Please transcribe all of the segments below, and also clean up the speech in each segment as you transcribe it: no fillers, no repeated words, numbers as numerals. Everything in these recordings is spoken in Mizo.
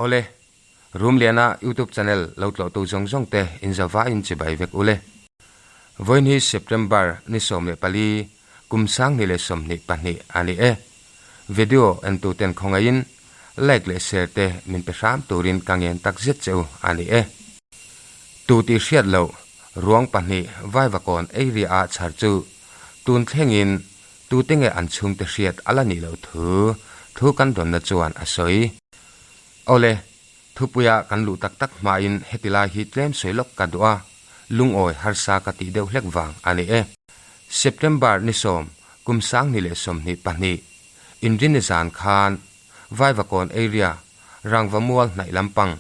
Awle, Rumliana YouTube channel lo tlawhtu zawng zawng te inzava in chibai vek ule. Vawiin hi September ni 14, kum 2022 a ni e. Video entu ten khawngaihin like leh share te min pe hram turin ka ngen tak zet che u a ni e. Tu tih hriat loh ruang pahnih Vaivakawn area ah chhar chu tun thlengin tute nge an chhungte hriat a la nih loh thu thu kan dawnna chuan a sawi. Awle, thupuia kan luh tak tak hmain heti lai hi tlem sawi lawk ka duh a, lungawi harsa ka tih deuh hlek vang a ni e. September ni 10, kum 2022, Inrini zan khan Vaivakawn area Rangvamual hnaih lampang,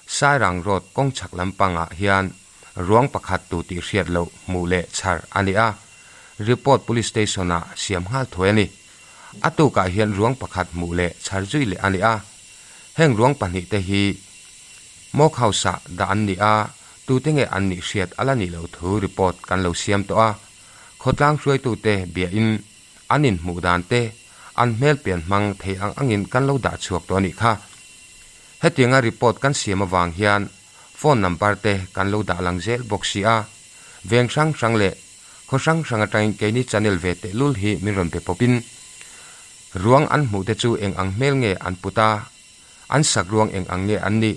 Sairang Road kawng chhak lampangah hian ruang pakhat tu tih hriat loh hmuh leh chhar a ni a, report Police Station-ah siam nghal thuai a ni. A tukah hian ruang pakhat hmuh leh chhar zui leh a ni a, heng ruang pahnih te hi Mock House-ah dah an ni a, tute nge an nih hriat a la nih loh thu report kan lo siam tawh a, khawtlang hruaitute biahin an inhmuh dan te, an hmel pian hmang thei ang angin kan lo dah chhuak tawh a nih kha. Hetianga report kan siam avang hian phone number te kan lo dah lang zel bawk si a, veng hrang hrang leh khaw hrang hrang atangin keini channel ve tehlul hi min rawn pe pawpin ruang an hmuh te chu eng ang hmel nge an put a, an sak ruang eng ang nge an nih,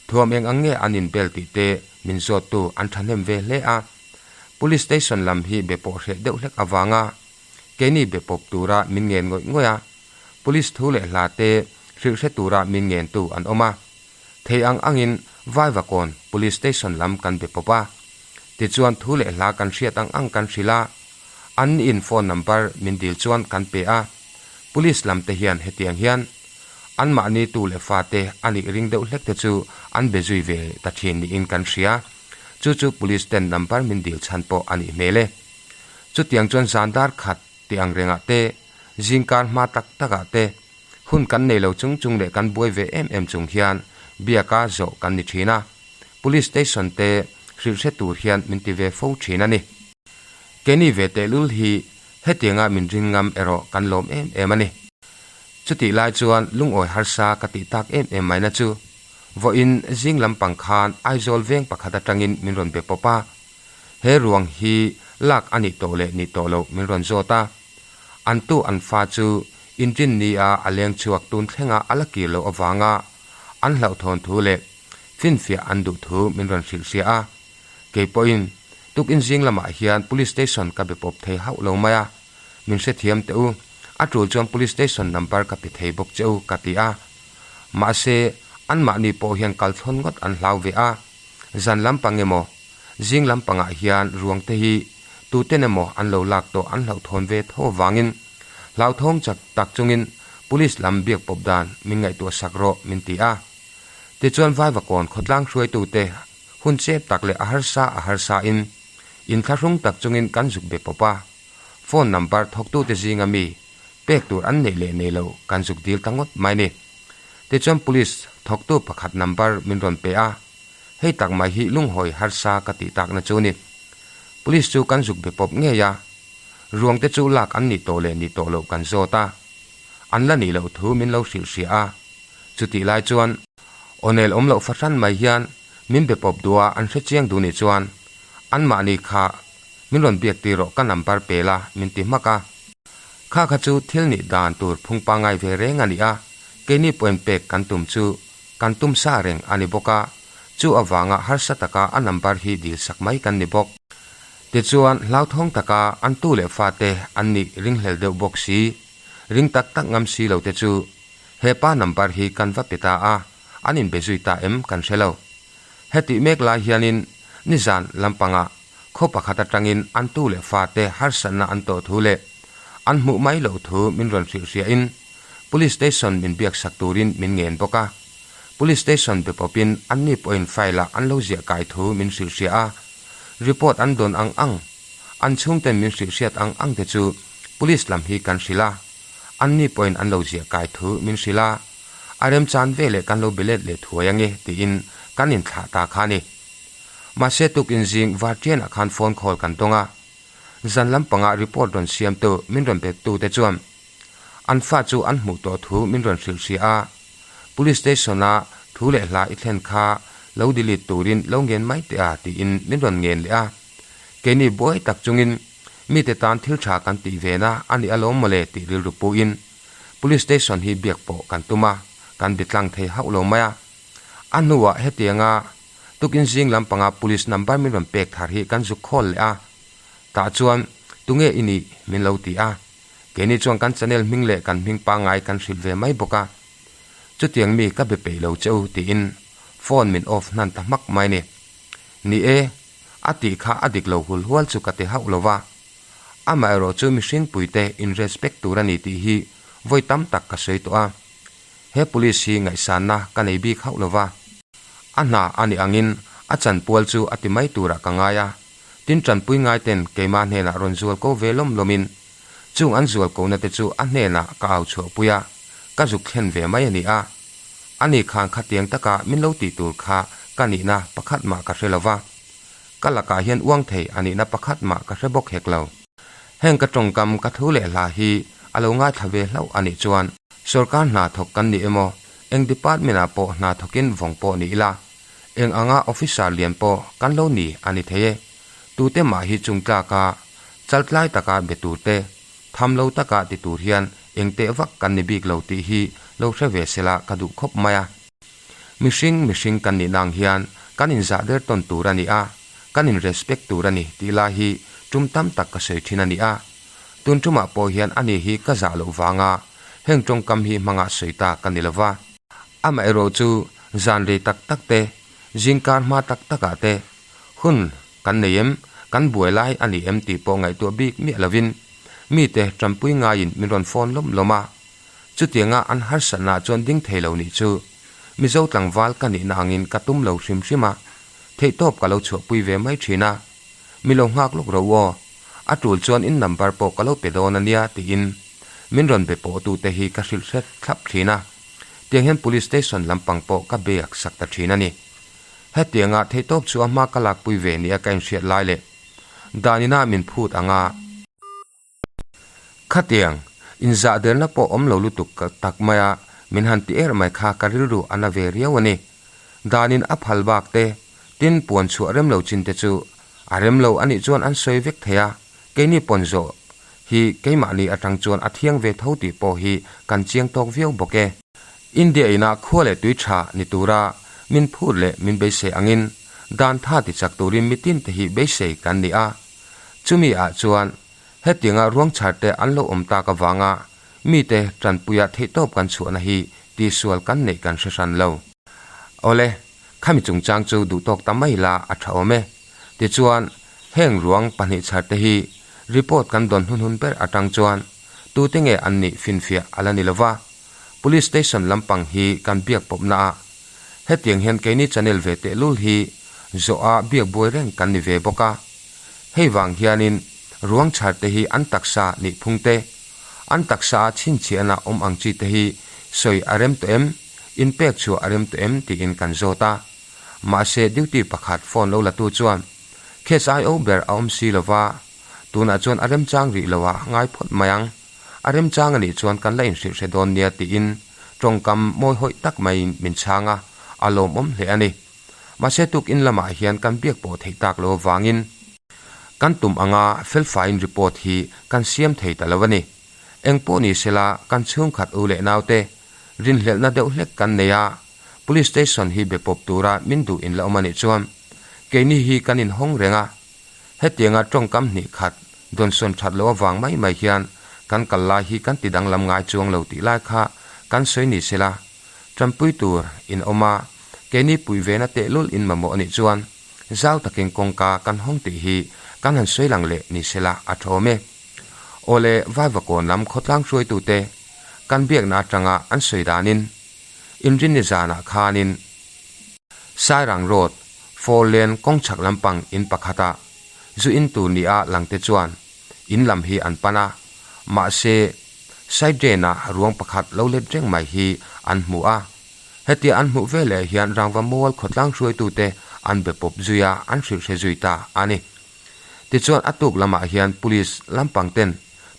thuam eng ang nge an inbel tih te min zawttu an thahnem ve hle a. Police station lam hi be pawh hreh deuh hlek avanga keini be pawp tura min ngen ngawih ngawih a, police thu leh hla te hrilh hre tura min ngentu an awm a. Thei ang angin Vaivakawn Police Station lam kan be pawp a. Tichuan thu leh hla kan hriat ang ang kan hrilh a, an in phone number min dil chuan kan pe a. Police lam te hian hetiang hian anmahni tu leh fa te a nih ring deuh hlek te chu an be zui ve ta thin niin kan hria. Chu chu Police ten number min dil chhan pawh a nih hmel e. Chutiang chuan zan dar khat tih ang rengah te, zingkar hma tak takah te, hun kan nei lo chung chung leh kan buai ve em em chung hian biaka zawh kan ni thin a. Police station te hrilh hre tur hian min ti ve fo thin a ni. Keini ve tehlul hi hetianga min ring ngam erawh kan lawm em em a ni. Chutih lai chuan lungawi harsa ka tih tak em em maina chu Vawiin zing lampang khan Aizawl veng pakhat atangin min rawn be pawp a, he ruang hi lak a nih tawh leh nih tawh loh min rawn zawt a. An tu an fa chu inrin ni a a leng chhuak tun thlenga a la kir loh avanga an hlauhthawn thu leh finfiah an duh thu min rawn hrilh hria a. Kei pawhin tukin zing lamah hian Police Station ka be pawp thei hauh lo mai a, min hrethiam teh u, a tul chuan Police Station number ka pe thei bawk che u ka ti a. Mahse, anmahni pawh hian kalthlawn ngawt an hlau ve a, zan lampang emaw, zing lampangah hian ruang te hi tuten emaw an lo lak tawh an hlauhthawn ve tho avangin hlauthawng chak tak chungin Police lam biak pawp dan min ngaihtuah sak rawh min ti a. Tichuan Vaivakawn khawtlang hruaitute hun chep tak leh a harsa a harsa in inthlahrung tak chungin kan zuk be pawp a, phone number thawktute zinga mi Pek tur an neih leh nei lo kan zuk dil ta ngawt mai ni. Tichuan Police thawktu pakhat number min rawn pe a, hei tak mai hi lunghawi harsa ka tih takna chu ni. Police chu kan zuk be pawp ngei a, ruang te chu lak an nih tawh leh nih tawh loh kan zawt a, an la nih loh thu min lo hrilh hria a. Chutih lai chuan awnel awm loh fahran mai hian min be pawp duh a, an hre chiang duh nih chuan anmahni kha min rawn biak tir rawh ka number pe la min ti hmak a. Kha kha chu thil nih dan tur phung pangngai ve reng a ni a, keini pawhin pek kan tum chu kan tum sa reng a ni bawk a, chu avanga harsa taka a number hi dil sak mai kan ni bawk. Tichuan, hlauthawng taka an tu leh fate an nih ringhlel deuh bawk si, ring tak tak ngam si lo te chu he pa number hi kan va pe ta a, an inbe zui ta em kan hre lo. Hetih mek lai hianin nizan lampangah Khaw pakhat atangin an tu leh fate harsatna an tawh thu leh an hmuh mai loh thu min rawn hrilh hriahin Police Station min biak sak turin min ngen bawk a. Police Station be pawpin anni pawhin file-ah an lo ziah kai thu min hrilh hria a. Report an dawn ang ang, an chhungten min hrilh hriat ang ang te chu Police lam hi kan hrilh a. Anni pawhin an lo ziah kai thu min hrilh a. A remchan veleh kan lo be let leh thuai ange tiin kan inthlah ta kha a ni. Mahse tukin zing Vartianah khan phone call kan tawng a, zan lampangah report rawn siamtu min rawn bettu te chuan an fa chu an hmuh tawh thu min rawn hrilh hria a, Police Station-a Thu leh hla i thlen kha lo delete turin lo ngen mai teh a tiin min rawn ngen leh a. Keini buai tak chungin mite tan thil tha kan tih ve na a ni alawm mawle tih rilru puhin Police Station hi biak pawh kan tum a, kan bi tlang thei hauh lo mai a. A hnuah hetianga tukin zing lampanga Police number min rawn pek thar hi kan zuk khawl leh a. Tah chuan tunge i nih min lo ti a. Keini chuan kan channel hming leh kan hming pangngai kan hrilh ve mai bawk a. Chutiang mi ka be peih lo che u tiin phone min off hnan ta hmak mai ni. Ni e, a tih kha a dik lo hul hual chu ka ti hauh lo va. Amaherawh chu mihring puite in respect tur a ni tih hi vawi tam tak ka sawi tawh a. He police hi ngaihsanna ka nei bik hauh lo va. A hna a nih angin a chanpual chu a ti mai turah ka ngai a. Tin tanpui ngaiten keimah hnenah rawn zual ko ve lawm lawmin chung an zual kohna te chu a hnenah ka au chhuahpui a, ka zuk thlen ve mai a ni a. Ani khan khatiang taka min lo tih tur kha ka nihna pakhat mah ka hre lo va. Ka lakah hian uang thei a nihna pakhat mah ka hre bawk hek lo. Heng ka tawngkam ka thu leh hla hi a lo ngaithla ve hlauh a nih chuan sawrkar hna thawk kan ni emaw eng department ah pawh hna thawkin vawng pawh ni ila eng anga officer lian pawh kan lo ni a ni thei e. Tute mah hi chungtlaka chaltlai taka be tur te, tham lo taka ti tur hian eng teh vak kan ni bik lo tih hi lo hre ve sela ka duh khawp mai a. Mihring mihring kan nih nang hian kan inzah der tawn tur a ni a, kan in respect tur a ni tih lai hi tum tam tak ka sawi thin a ni a. Tun tumah pawh hian ani hi ka zah loh vanga heng tawngkam hi hmanga sawi ta ka ni lova. Amaherawh chu zan rei tak tak te, zingkar hma tak takah te hun kan nei em, kan buai lai a ni em tih pawh ngaihtuah bik miah lovin mite tanpui ngaiin min rawn phone lawm lawm a. Chutianga an harsatna chuan ding thei lo nih chu Mizo tlangval ka nihna angin ka tum lo hrim hrim a, theihtawp ka lo chhuahpui ve mai thin a. Mi lo nghak lawk ro aw, a tul chuan in number pawh ka lo pe dawn a nia tiin min rawn be pawhtute hi ka hrilh hret thlap thin a. Tiang hian Police Station lampang pawh ka biak sak ta thin a ni. Hetianga theihtawp chu a hma ka lakpui ve nia ka inhriat lai leh danina min phut anga. Khatiang, inzahdelna pawh awm lo lutuk tak maia min han ti er mai kha ka rilru a na ve riau a ni. Danin a phal bak te, tin puan chhuah rem lo chin te chu a rem lo a nih chuan an sawi vek thei a, keini pawn zawh hi keimahni atang chuan a thiang ve tho tih pawh hi kan chiang tawk viau bawk e. India ina khua leh tui tha ni tura min phut leh min beisei angin dan tha ti chak turin mitin te hi beisei kan ni a. Chumi ah chuan hetianga ruang chhar te an lo awm tak avanga mite tanpuia theihtawp kan chhuahna hi tihsual kan neih kan hre hran lo. Awle, khami chungchang chu duhtawk ta mai la a tha awm e. Tichuan, heng ruang pahnih chhar te hi report kan dawn hnunhun ber atang chuan tute nge an nih finfiah a la ni lova, Police Station lampang hi kan biak pawpna ah hetiang hian keini channel ve tehlul hi zawha biak buai reng kan ni ve bawk a. Hei vang hianin ruang chhar te hi an taksa nih phung te, an taksa a chhinchhiahna awm ang chi te hi sawi a rem tawh em, inpek chhuah a rem tawh em tiin kan zawt a. Mahse duty pakhat phone lo latu chuan case IO ber a awm si lova, tunah chuan a remchang rih lo a ngai phawt mai ang, a remchang a nih chuan kan la inhrilh hre dawn nia tiin tawngkam mawi hawih tak maiin min chhang a, a lawmawm hle a ni. Mahse tukin lamah hian kan biak pawh theih tak lo avangin kan tum anga felfaiin report hi kan siam thei ta lo a ni. Eng pawh ni sela kan chhungkhat u leh naute rinhlelhna deuh hlek kan nei a, Police Station hi be pawp tura min duh in la awm a nih chuan keini hi kan inhawng reng a, hetianga tawngkam hnih khat dawnsawn that loh avang mai mai hian kan kal lai hi kan ti danglam ngai chuang lo tih lai kha kan sawi ni sela tanpui tur in awm a. Keini pui vena tehlul in mamawh anih chuan zau takin kawngka kan hawng tih hi kan han sawi lang leh ni sela a thawm e. Awle Vaivakawn lam khawtlang hruaitute kan biakna atanga an sawi danin Inrinni zanah khanin Sairang Road, Four Lane kawngchhak lampang in pakhatah zu in tur nia langte chuan in lam hi an pan a, mahse side drain-ah ruang pakhat lo let reng mai hi an hmu a. Hetia an hmuh veleh hian rangva mual khawtlang hruaitute an be pawp zui a, an hrilh hre zui ta a ni. Tichuan a tuk lamah hian Police lampang ten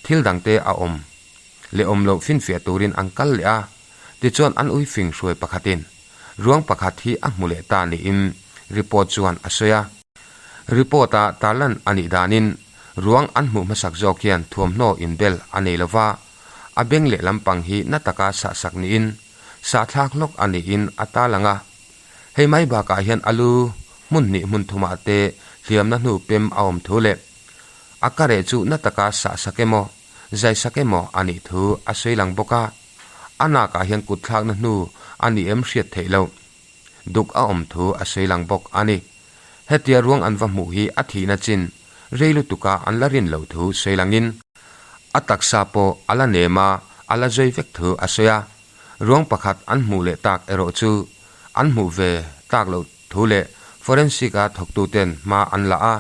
thil dangte a awm leh awm loh finfiah turin an kal leh a, tichuan an ui fing hruai pakhatin. Ruang pakhat hi a hmu leh ta niin report chuan a sawi a. Report-a tarlan a nih danin ruang an hmuh hmasak zawk hian thuamhnaw inbel a nei lo va, a beng leh lampang hi na taka sahsak niin sahthlak hlawk a niin a tarlang a. Hei mai bakah hian a lu hmun hnih hmun thumah te hliamna hnu pem a awm thu leh a kareh chu na taka sahsak emaw zaisak emaw a nih thu a sawi lang bawk a. A nakah hian kut thlakna hnu a ni em hriat theih loh. Duk a awm thu a sawi lang bawk a ni. Hetia ruang an va hmuh hi a thihna chin rei lutuka an la rin loh thu sawi langin a taksa pawh a la nem a, a la zui vek thu a sawi a. Ruang pakhat an hmuh leh tak erawh chu an hmuh ve tak loh thu leh forensic-a thawktuten hma an la a,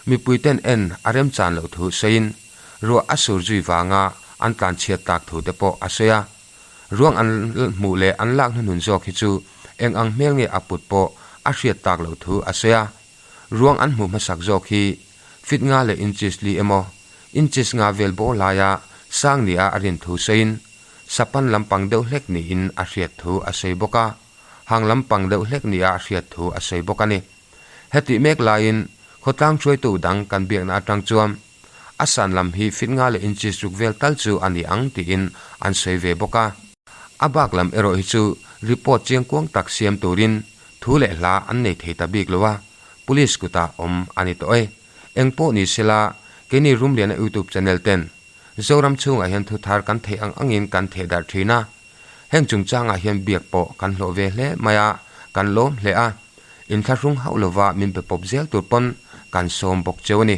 mipuiten en a remchan loh thu sawiin ruah a sur zui vanga an tlanchhiat tak thu te pawh a sawi a. Ruang an hmuh leh an lak hnuhnun zawk hi chu eng ang hmel nge a put pawh a hriat tak loh thu a sawi a. Ruang an hmuh hmasak zawk hi fit nga leh inches li emaw inches nga vel bawr laia sang nia a rin thu sawiin sapan lampang deuh hlek niin a hriat thu a sawi bawk a, hang lampang deuh hlek nia a hriat thu a sawi bawk a ni. Hetih mek laiin khawtlang hruaitu dang kan biakna atang chuan a san lam hi fit nga leh inches ruk vel tal chu a ni ang tiin an sawi ve bawk a. A bak lam erawh hi chu report chiangkuang tak siam turin thu leh hla an nei thei ta bik lo a, police kutah awm a ni tawh e. Eng pawh ni sela, keini Rumliana YouTube channel ten Zoram chhungah hian thu thar kan theih ang angin kan theh darh thin a. Heng chungchangah hian biak pawh kan hlawh ve hle mai a, kan lawm hle a. Inthlahrung hauh lova min pe pawp zel tur pawn kan sawm bawk cheu a ni.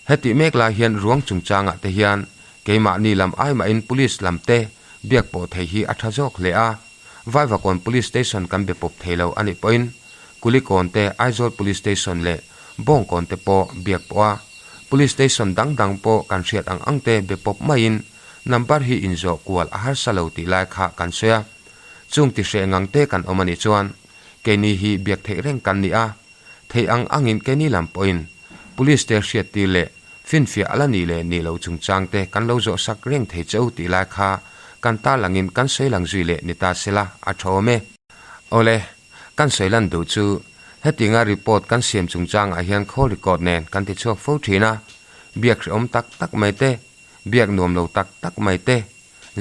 Hetih mek lai hian ruang chungchangah te hian keimahni lam ai mahin Police lam te biak pawh theih hi a tha zawk hle a. Vaivakawn Police Station kan be pawp thei lo a nih pawhin Kulikawn te Aizawl Police Station leh Bawngkawn te pawh biak pawh a. Police Station dang dang pawh kan hriat ang ang te be pawp maiin number hi inzawh kual a harsa lo tih lai kha kan sawi a. Chung ti hreh ngang te kan awm a nih chuan keini hi biak theih reng kan ni a. Theih ang angin keini lam pawhin Police te hriattir leh finfiah a la nih leh nih loh chungchang te kan lo zawh sak reng thei che u tih lai kha kan tarlangin kan sawi lang zui leh ni ta sela a tha awm e. Awle, kan sawi lan duh chu hetinga report kan siam chungchangah hian call record nen kan ti chhuak fo thin a, biak hrehawm tak tak mai te, biak nuam lo tak tak mai te,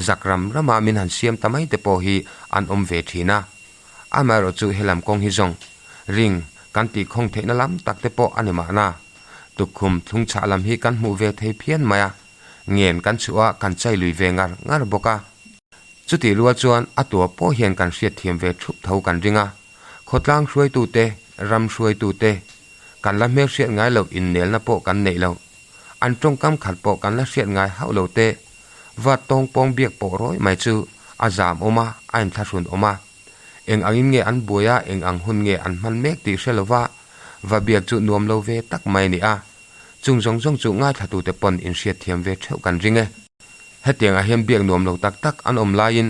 zak ram rama min han siam ta mai te pawh hi an awm ve thin a. Amaherawh chu helam kawng hi zawng ring kan tih khawng theihna lam tak te pawh a ni mahna. Tukkhum thlungchhah lam hi kan hmuh ve thei phian mai a, ngen kan chhuah a kan chai lui ve ngar ngar bawk a. Chutih rual chuan a tua pawh hian kan hriatthiam ve thup tho kan ring a, khawtlang hruaitute, ram hruaitute, kan la hmelhriat ngai loh innelna pawh kan neih loh, an tawngkam khat pawh kan la hriat ngai hauh lo te, vat tawng pawng biak pawh rawi mai chu a zam awm a, a inthlahrun awm a. Eng angin nge an buai a, eng ang hun nge an hman mek tih hre lova va biak chu nuam lo ve tak mai a ni a. Chung zawng zawng chu ngaithlatute pawn inhriatthiam ve theuh kan ring e. Hetiangah hian biak nuam lo tak tak an awm laiin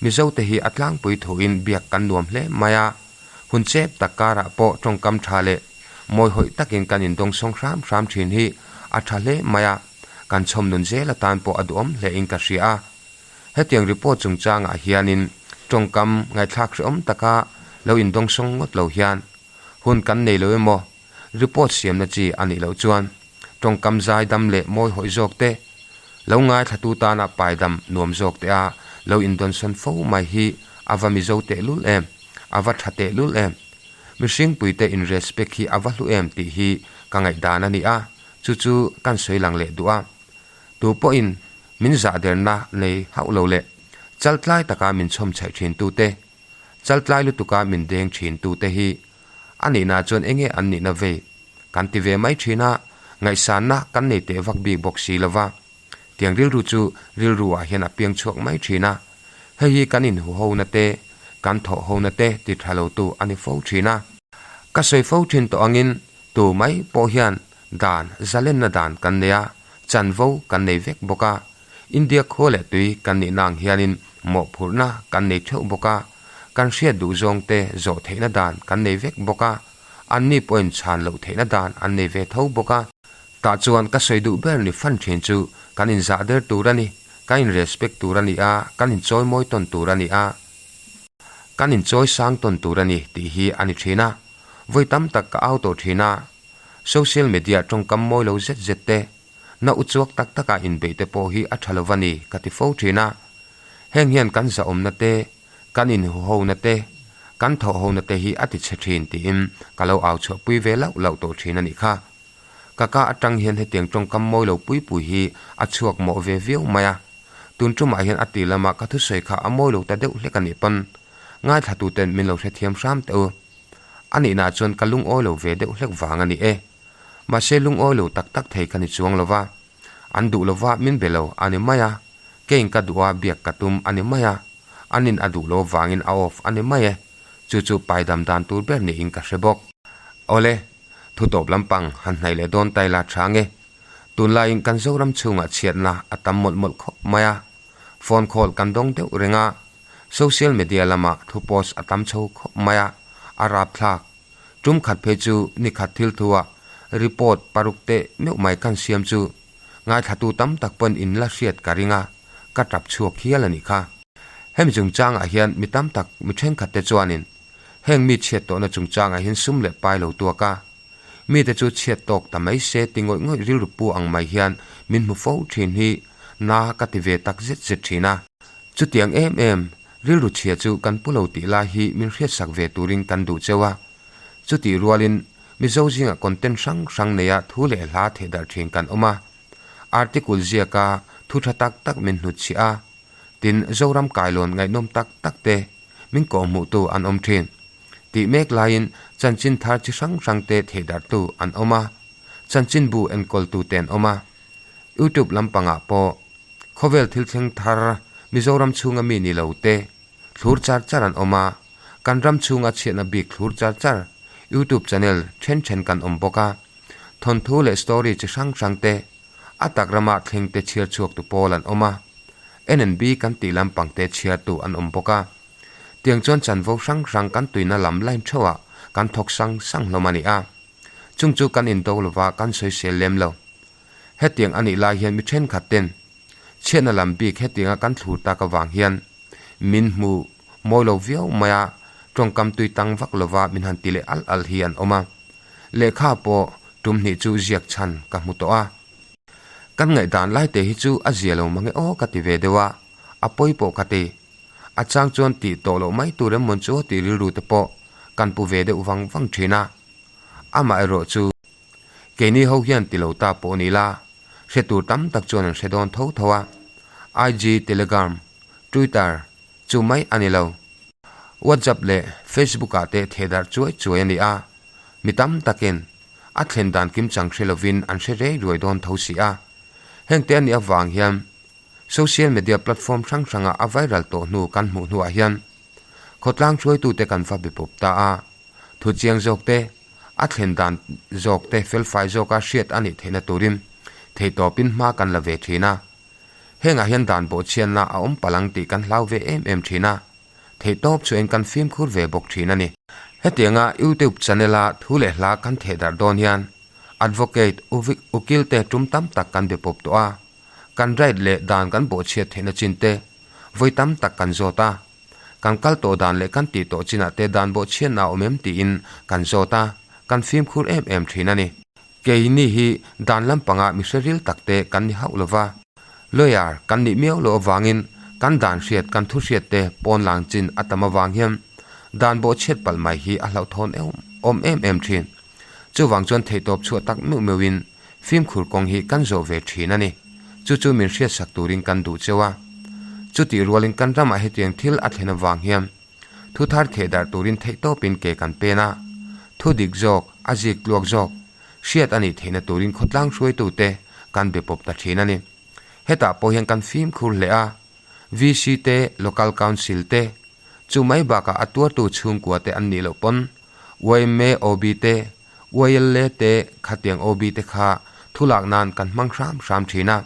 Mizote hi a tlangpui thuin biak kan nuam hle mai a. Hun chep tak karah pawh tawngkam tha leh mawihawih takin kan indawngsawng hram hram thin hi a tha hle mai a, kan chhawm nun zel atan pawh a duhawm hlein ka hria a. Hetiang report chungchangah hianin tawngkam ngaihthlak hrehawm taka lo indawngsawng ngawt lo hian hun kan nei lo emaw report siamna chi a nih loh chuan tawngkam zaidam leh mawihawih zawk te, lo ngaithlatu tana paidam nuam zawk te a lo indawnsawn fo mai hi a va mizo tehlul em, a va tha tehlul em. Mihringpuite in respect hi a va hlu em tih hi ka ngaihdan a ni a, chu chu kan sawi lang leh duh a. Tu pawhin min zahderna nei hauh lo leh chaltlai taka min chhawm chhaih thin tute, chaltlai lutuka min deng thin tute hi a nihna chuan enge an nihna vei kan ti ve mai thin a, ngaihsanna kan nei teh vak bik bawk si lova. Tiang rilru chu rilru ah hian a piang chhuak mai thin a, hei hi kan inhuhona te, kan thawhhona te ti tha lo tu a ni fo thin a. Ka sawi fo thin tawh angin tu mai pawh hian dan, zalenna dan kan nei a, chanvo kan nei vek bawk a. India khua leh tui kan nihna ang hianin mawhphurhna kan nei theuh bawk a, kan hriat duh zawng te zawh theihna dan kan nei vek bawk a, anni pawhin chhan loh theihna dan an nei ve tho bawk a. Tah chuan ka sawi duh ber ni fan thin chu kan inzah der tur a ni, kan in respect tur a ni a, kan inchawi mawi tawn tur a ni a. Kan inchawi sang tawn tur a ni tih hi a ni thin a, vawi tam tak ka au tawh thin a. Social media tawngkam mawi lo zet zet te, na uchuak tak taka inbeih te pawh hi a tha lo va ni ka ti fo thin a. Heng hian kan zahawmna te, kan inhuhona te, kan thawhhona te hi a ti chhe thin tiin ka lo au chhuahpui ve lauh lauh tawh thin a nih kha. Ka ka atang hian hetiang tawngkam mawi lo pui pui hi a chhuak mawh ve viau mai a. Tun tumah hian a ti lama ka thusawi kha a mawi lo ta deuh hlek a nih pawn ngaithlatuten min lo hrethiam hram teh u. A nihna chuan ka lungawi lo ve deuh hlek vang a ni e. Mahse lungawi lo tak tak thei ka ni chuang lo va. An duh lova min be lo a ni mai a, keiin ka duh a biak ka tum a ni mai a, anin a duh lo vangin a off a ni mai e. Chu chu paidam dan tur ber niin ka hre bawk. Awle, thu tawp lampang han hnaih leh dawn taila tha nge. Tunlaiin kan Zoram chhungah chhiatna a tam mawlh mawlh khawp mai a, phone call kan dawng deuh reng a, social media lamah thu post a tam chho khawp mai a, a rapthlak. Tum khat phei chu ni khat thil thua report paruk teh meuh mai kan siam chu ngaithlatu tam tak pawn in la hriat ka ring a, ka tap chhuak hial a nih kha. Hemi chungchangah hian mi tam tak mi thenkhat te chuanin heng mi chhiat tawhna chungchangah hian sum leh pai lo tuak a, Mite chu chhiat tawk ta mai se ti ngawih ngawih rilru pu ang mai hian min hmu fo thin hi na ka ti ve tak zet zet thin a. Chutiang em em, rilru chhia chu kan pu lo tih lai hi min hriatsak ve turin kan duh cheu a. Chutih rualin Mizo zingah content hrang hrang neia thu leh hla thehdarh thin kan awm a. Article ziaka thu tha tak tak min hnutchhiah a. Tin, Zoram kailawn ngaihnawm tak tak te min kawhhmuhtu an awm thin. Tih mek laiin chanchin thar chi hrang hrang te theidarhtu an awm a, chanchinbu enkawltu te an awm a. YouTube lampangah pawh khawvel thil thleng thar Mizoram chhunga mi ni lo te thlur char char an awm a, kan ram chhunga chhiatna bik thlur char char YouTube channel then then kan awm bawk a. Thawnthu leh story chi hrang hrang te a tak rama thleng te chhiar chhuaktu pawl an awm a, NNB kan tih lampang te chhiartu an awm bawk a. Tiang chuan chanvo hrang hrang kan tuina lam line theuhah kan thawk sang sang hlawm a ni a. Chung chu kan indo lova kan sawisel lem lo. Hetiang a nih lai hian mi thenkhat ten chhiatna lam bik hetianga kan thlur tak avang hian min hmu mawi lo viau mai a, tawngkam tui tang vak lova min han ti leh al al hi an awm a. Lehkha pawh tum hnih chu ziak chhan ka hmu tawh a. Kan ngaihdan lai te hi chu a zia lo mange aw ka ti ve deuh a, a pawi pawh ka ti. A chang chuan tih tawh loh mai tur em mawn chu tih rilru te pawh kan pu ve deuh vang vang thin a. Amaherawh chu keini ho hian ti lo ta pawh ni la, hre tur tam tak chuan an hre dawn tho tho a. IG, Telegram, Twitter chu mai a ni lo. WhatsApp leh Facebook ah te thehdarh chuai chuai a ni a. Mi tam takin a thlen dan kimchang hre lovin an hre rei ruai dawn tho si a. Hengte a nih avang hian Social media platform hrang hranga a viral tawh hnu kan hmuh hnuah hian khawtlang hruaitute kan va be pawp ta a, thu chiang zawk te, a thlen dan zawk te felfai zawka hriat a nih theihna turin theihtawpin hma kan la ve thin a. Hengah hian dan bawhchhiatna a awm palh ang tih kan hlau ve em em thin a, theihtawp chuan kan fimkhur ve bawk thin a ni. Hetianga YouTube channel-a thu leh hla kan thehdarh dawn hian Advocate Ukil te tum tam tak kan be pawp tawh a. Kan right leh dan kan bawhchhiat theihna chin te vawi tam tak kan zawt a. Kan kal tawh dan leh kan tih tawh chinah te dan bawhchhiatna a awm em tiin kan zawt a, kan fimkhur em em thin a ni. Keini hi dan lampanga mi hre ril tak te kan ni hauh lova. Lawyer kan nih miau loh avangin kan dan hriat kan thu hriat te pawn lang chin a tam avang hian dan bawhchhiat palh mai hi a hlauhthawn awm em em thin. Chuvang chuan theihtawp chhuah tak meuh meuhin fimkhur kawng hi kan zawh ve thin a ni. Chu chu min hriatsak turin kan duh cheu a. Chutih rualin kan ramah hetiang thil a thlen avang hian thu thar theh darh turin theihtawpin ke kan pen a. Thu dik zawk, a zik tluak zawk, hriat a nih theihna turin khawtlang hruaitute kan be pawp ta thin a ni. Hetah pawh hian kan fimkhur hle a. VC te, Local Council te, chu mai bakah a tuartu chhungkua te an nih loh pawn yma OB te, YLA te khatiang OB te kha thulak nan kan hmang hram hram thin a.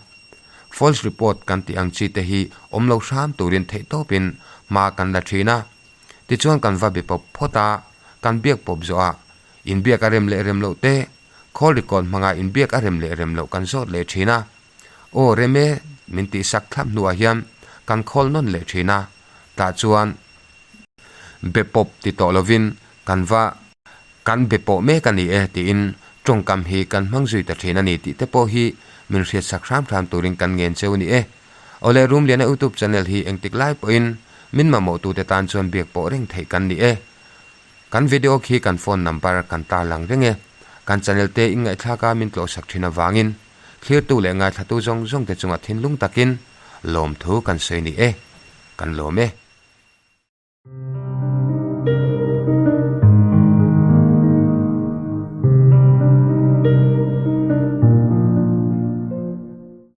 False report kan tih ang chi te hi awm lo hram turin theihtawpin hma kan la thin a. Tichuan kan va be pawp phawt a, kan biak pawp zawh a, inbiak a rem leh rem loh te, call record hmanga inbiak a rem leh rem loh kan zawt leh thin a. Aw rem e, min tihsak thlap hnuah hian kan call nawn leh thin a, tah chuan. be pawp ti tawh lovin kan va kan be pawh mek a ni e tiin tawngkam hi kan hmang zui ta thin a ni tih te pawh hi min hriatsak hram hram turin kan ngen cheu a ni e. Awle Rumliana YouTube channel hi engtik lai pawhin min mamawhtute tan chuan biak pawh reng theih kan ni e. Kan video khi kan phone number kan tarlang reng e. Kan channel te inngaihthlak a min tlawhsak thin avangin thlirtu leh ngaithlatu zawng zawng te chungah thinlung takin lawmthu kan sawi ni e. Kan lawm e.